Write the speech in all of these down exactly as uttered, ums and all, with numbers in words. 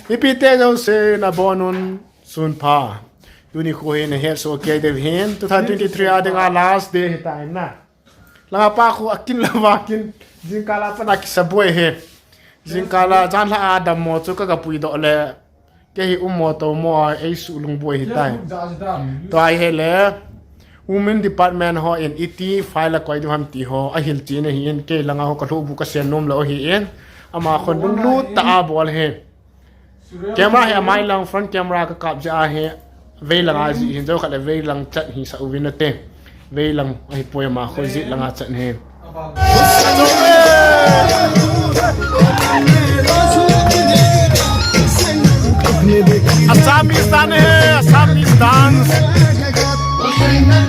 Mipite jouse nabonun sunpha. Tuni khu hi nahet soh kei diu hin, two thousand twenty-three a dinga last day hitai na. Langa pa khu akin lou va kin, jingkah a pat a kisa boi hi. Jingkah a janhi a dammo chu kaga puidoh le, kei hi ummo tomo a eisuh lung boi hitai. Tua ahile Women Department hon iti file akoi diu ham ti ho ahil cheh ahin, kei langa ho kalhuh bu kasen nom lou ahin, ama khun lunglut tah a abol ahi. Camera hi amai lang, front camera kakap jeh ahi. Veilang a jih hin, jou khat le veilang chat hisah uvin nate. Veilang ahipoi, ama khu jih langa chat ahi. Assamese dance ahi, Assamese dance.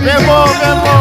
Bebo, bebo.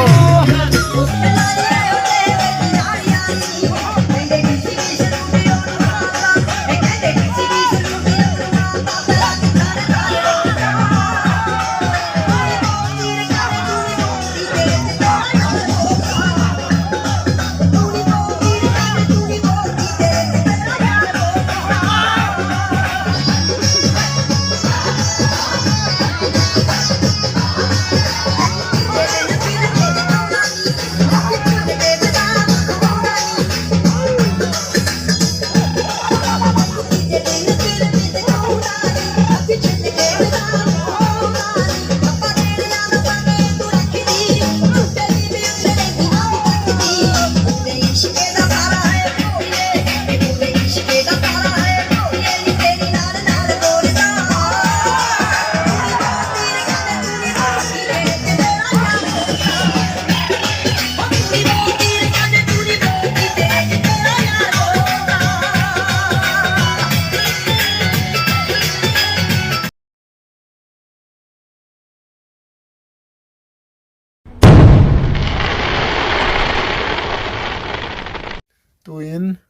Tuin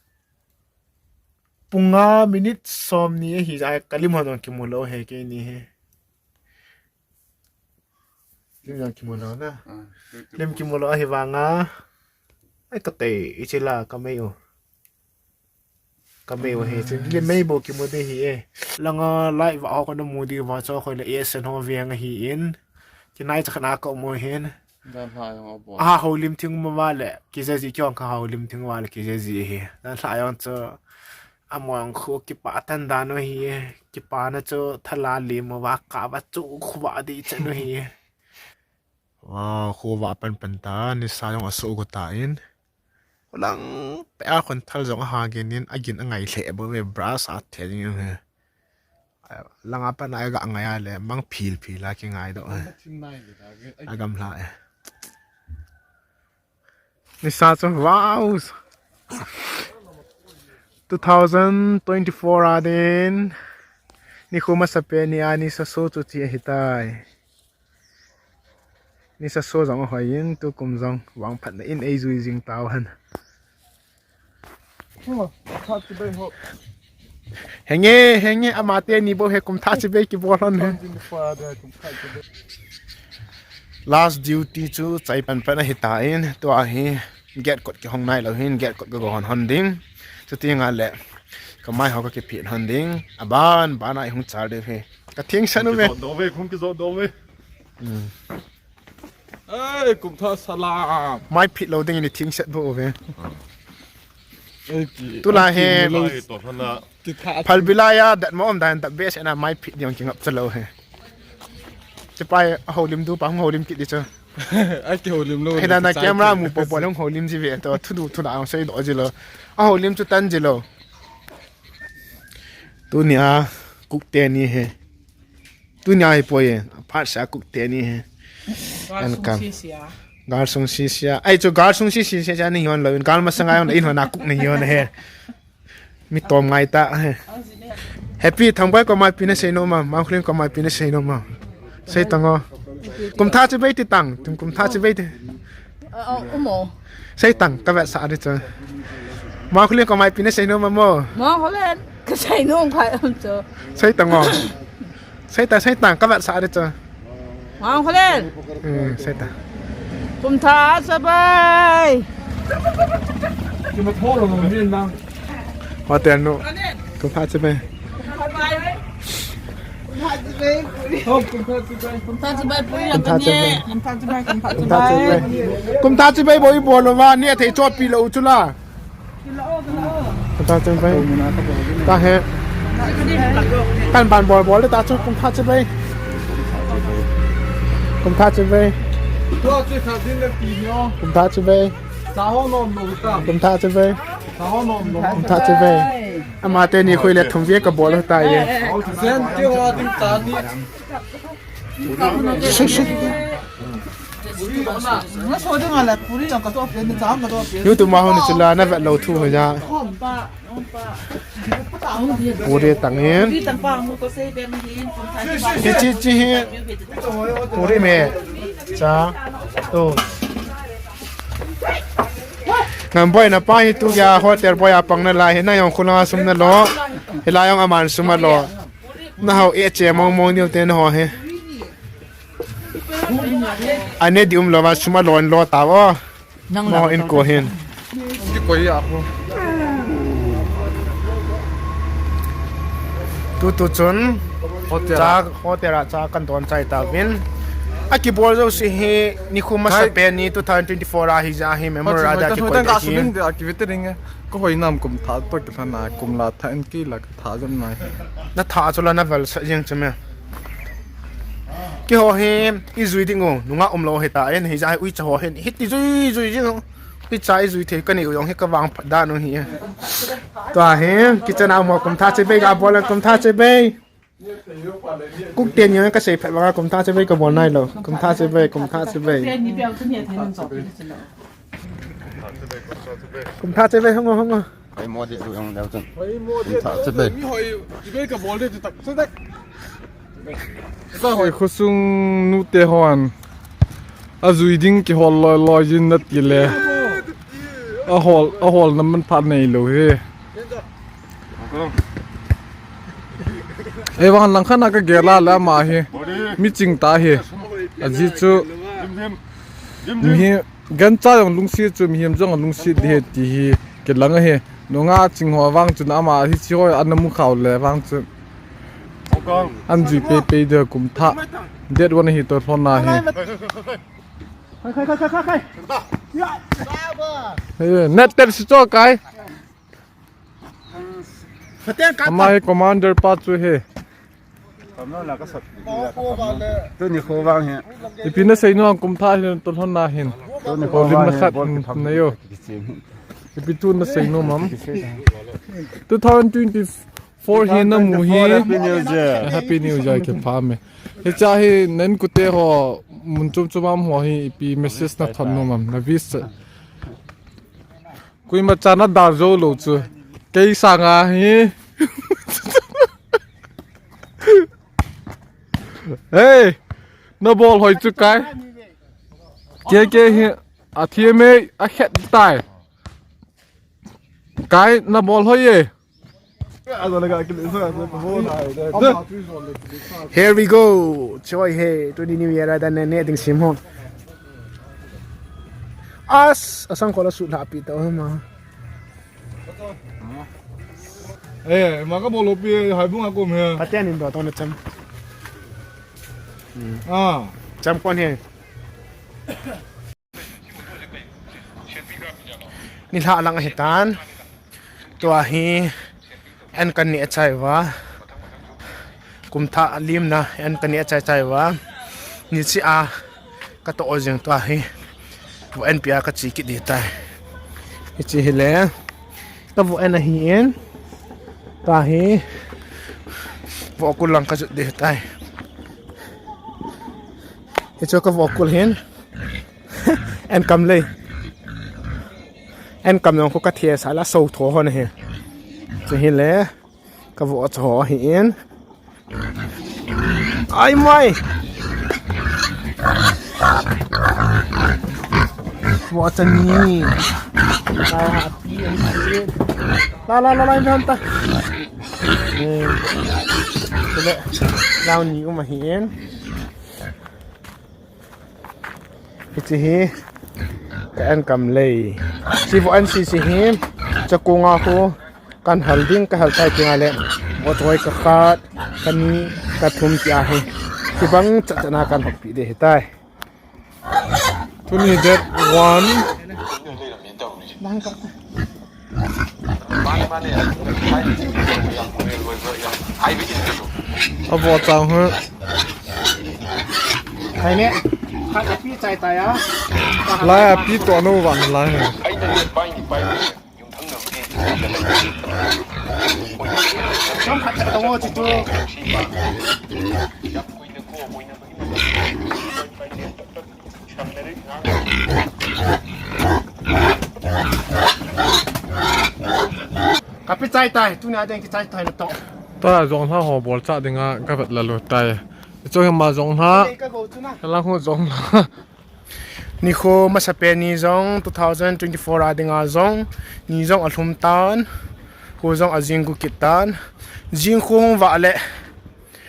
pung nga minute somni ahi, ai, kalim ho jong kimu lou ahi, keini hi. Lim jong kimu lou na. Ah, lim kimu lou ahi vanga. Ai, katei, ichi la, kamei u. Kamei u hi, chu lim mei bou kimu ding ahi e. Langa light va ho kana mu diu va chu khoi le, esen ho veng ahin. Kinai cha khana ka mu hin. Dan ha jong abol. Aha, houlim thing mo vale, kija ji kyong ka houlim thing vale, kija ji hi. Dan ha jong chu, among khu kipa tan dan u hi, kipa na chu thala lim mo va ka va chu khu va di chen u hi. Wow, khu va pan pan ta, nisa jong aso ko ta in. Lang pe a khun thal jong aha gin in, agin angai lheh bou ve, brush a the ding u hi. Langa pat a ga ngai a le, mang phil phil a kingai doh. Agam lha e. Nisa chu, wow. Two thousand twenty-four a din. Nikho masapen ni a nisa so chu ti ahitai. Nisa so jong ahoi in, tukum jong vangphatna in eijui jing tau hen. Oh, tha chibai ho. Henge, henge, amate ni bou hi kum tha chibai kibol hon he. Twenty-four a de kum tha chibai. Last duty chu chai pan pan ahitan, tua hi gate kot kihong nai lou hin, gate kot ka go hon hon ding. Chuti nga le, ka mai ho ka kiphit hon ding. Aban, ban a i hung chal ding hi. Ka thingsan u ve. Kijot dong ve, kum kijot dong ve. Hmm. Ei, kum tha salam. Mai phit lou ding in i thingset bou ve. Ei, ki-, Tula ki-, he. Ei, to hana. Ki tha. Phalbi laiya, dat mo um dan, dat be se na mai phit ding kingap cha lou he. Chipai, a houlim du pa, hung houlim kit di cha. Ai, kihoulim lou. He na na camera mu po po hung houlim ji ve to, thu du, thu da, sei do ji lou. A houlim chu tan ji lou. Tunia, kuk teni he. Tunia hi poi e, aphat sa kuk teni he. Gal sung sisia. Gal sung sisia. Ai chu gal sung sisia cha ni hon lou. Gal masanga jong in hon a kuk ni hon he. Mi tom ngai ta he. Happy Thangbai ko mai pi na sei nom a. Mangkhulin ko mai pi na sei nom a. Sei tang o. Kum tha chibai ti tang. Tum kum tha chibai ti. Aa, umo. Sei tang, ka vetsah di chu. Mangkhulin ko mai pi na sei nom a mo. Mangkhulin, ka sei nom khai um chu. Sei tang o. Sei tang, sei tang, ka vetsah di chu. Mangkhulin. Hmm, sei tang. Kum tha chibai. Ki ma tho lo mo ni nang. Hotel nu. Kum tha chibai. Kum tha chibai puri. Kum tha chibai. Kum tha chibai. Kum tha chibai. Kum tha chibai bol i bol lou va, ni athei chopi lou chu la. Kum tha chibai. Ta he. Kan ban bol bol ta chu kum tha chibai. Kum tha chibai. Kum tha chibai. Kum tha chibai. Kum tha chibai. Ama teni khoi le thum vei ka bol ta ye. YouTube ma hon chu la na vet lou thu ho ja. Puri tang hin. Hi chi chi hi. Puri me. Cha. Tu. Ngam boina pa hi tu ya hotel boy a pang nalai hi, na jong khulanga sum nalo. Hilai jong aman sum alo. Na hao e che mong mong diu te na ho hi. Ane di um lou va sum alo an lo ta vo. Nang mo la in ko hin. Ki koi a ko. Tu tu chun. Hotel a. Cha, hotel a cha kan don chai ta vin. Aki bol jo si hi ni khu masa pe ni two thousand twenty-four a hi ja hi memorial da ki koi ta hi. Ka hoi nam kum tha to ki thana kum la tha in ki la. Tha jam nai. Na tha chu la na vel sa jing chu me. Ki ho hi i jui ding u, nunga um lou hi ta, en hi ja hi ui cha ho hin, hi ti jui jui jing u. Ui cha i jui thei ka ni u jong hi ka vang phat dan u hi. Tua hi, kitchen a mo kum tha chibai ka bol kum tha chibai. Kuk ten jong ka sei phat vang kum tha chibai ka bol nai lou. Kum tha chibai, kum tha chibai. Kum tha chibai hong hong. Hoi mo di tu jong leu chun. Kum tha chibai. Mi hoi, chibai ka bol di tu tak, tak. Sa hoi khosung nu te hon. A jui ding ki hol loi loi jin na ti le. A hol, a hol na man pha nei lou he. Ei vang lang khan a ka gel a la ma hi. Mi ching ta hi. A ji chu. Mi hi. Gancha jong lungset chu mihem jong lungset di he ti hi kilang ahi. Nunga ching ho vang chun ama hi chi ho ana mu khau le vang chu. An jui pe pe de kum tha. Date one hi to lhon na hi. Hey, net tel si cho kai. Ama hi commander pa chu he. Tuni kho vang hi. Ipi na sei nom kum tha hin to lhon na hin. Tuni kho vang na khat na yo. Ipi tu na sei nom am. Two thousand twenty-four hi na mu hi. Happy New Year. Happy New Year ke pha me. Hi cha hi nen kute ho mun chum chum am ho hi ipi message na thon nom am na wish. Koima cha na dal jou lou chu. Kei sanga hi. Hey, na bol hoi chu kai. Ke ke hi a thiam e a khet tai. Kai na bol hoi e. Here we go. Choi he, tuni New Year a dan ne ding sim ho. As, asang ko la su la pi to ma. Eh, ma ka bol pi hai bung a ko me. Patyan in do to na cham. Ah, cham kon he. Ni lha lang ahi tan. Tua hi en kan neh chai uva. Kum thah limna en kan neh chai chai uva. Ni chi a ka toh jing tua hi. Vo en pia ka chi kit ding tai. Hichi hi le. Ka vo en ahi in. Tua hi. Vo kul lang ka jut ding tai. Hichu ka vo kul hin. En kam lei. En kam jong khu ka thia sa la so tho ho na hi. Chu hi le. Ka vo cho ho hi in. Ai mai. Vo cha ni. Ai happy. La la la la in ta. Eh. Chu le. Lau ni um ahi in. Hichi hi ka en kam lei. Chi vo en si si hi. Cha ko nga ko. Kan hal ding, ka hal tai tia le. Botoi ka khat, ka ni, ka thum tia hi. Kibang chat chat na kan hoppi ding ahitai. Tuni date one. Avo chang hu. Hai ne. Khat api chai tai a. Lai api to no van lai. Kapi chai tai, tunia ding kichai tai na to. Ta jong ha ho bol cha dinga ka vet la lo tai. Cho hi ma jong ha. Ka go chu na. Ka lang ho jong ha. Nikho masapen ni jong two thousand twenty-four a dinga jong, ni jong alhum tan, khu jong ajing gu kit tan, jing khu hung vah le,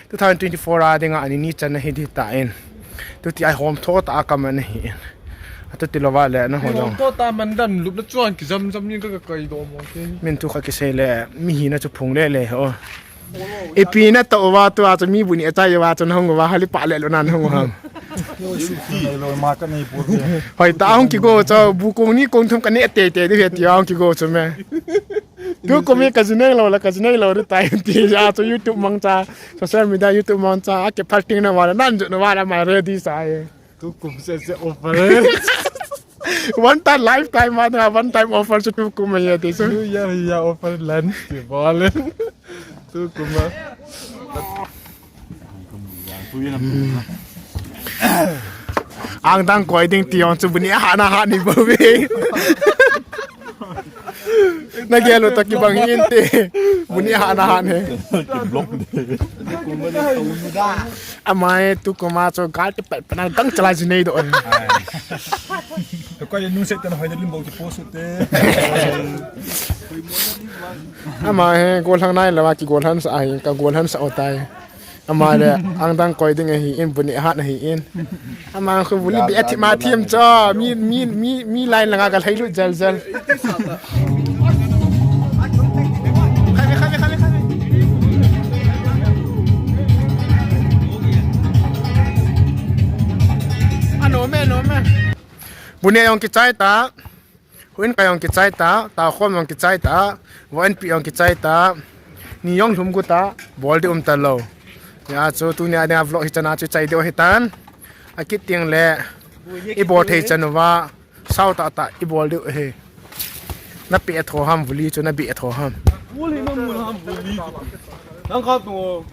two thousand twenty-four a dinga ani ni chan ahi ding tan. Tuti a hom tho ta a kam ana hi in. Atu ti lo va le na ho jong. Hom tho ta man dan lup na chuan ki jam jam ni ka ka kai do mo ke. Min thu kha kisei le, mi hina chu phung le le ho. Ipi na to uva tua chu mi bu ni achai uva chu na hung uva hali pa le lo na hung ham. Hoi ta hung kigo chu bu kong ni kong thum ka ne te te de he ti hung kigo chu me. Tu ko mi ka jinei lo la ka jinei lo ri tai ti ja chu YouTube mangcha social media YouTube mangcha a ke parting na wala nan ju na wala ma ready sa e. Tukum se se offer. One time, lifetime, one time offer chu tukum ya te chu. New Year ya offer lan ti balen. Tukum a. Ang dang koi ding ti ong chu bu ni ha na ha ni bo ve. Na gel lo ta kibang in te. Bu ni ha na ha ne. Ki block de. Amai tukum a chu gal te pet pet na dang chala jinei do. Ko ye nu se tan hoi de limbo ki post te. Amai he gol hang nai la ki gol han sa ai ka gol han sa o tai. Amai le ang dang koi ding ahi in bu ni ha na hi in. Ama khu bu li bi athi ma thiam cho mi mi mi mi line langa ka lhai lu jal jal. Ano me, ano me. Bu ni jong kichai ta. Huin ka jong kichai ta, ta khom jong kichai ta, vo en pi jong kichai ta. Ni jong lhum gu ta, bol di um ta lo. Ya chu tunia dinga vlog hi chana chu chai deu hi tan. A kit tiang le i bol thei chan uva, sao ta ta i bol deu hi. Na pe tho ham vuli chu na be tho ham. Vuli na mu ham vuli. Nang ka tu.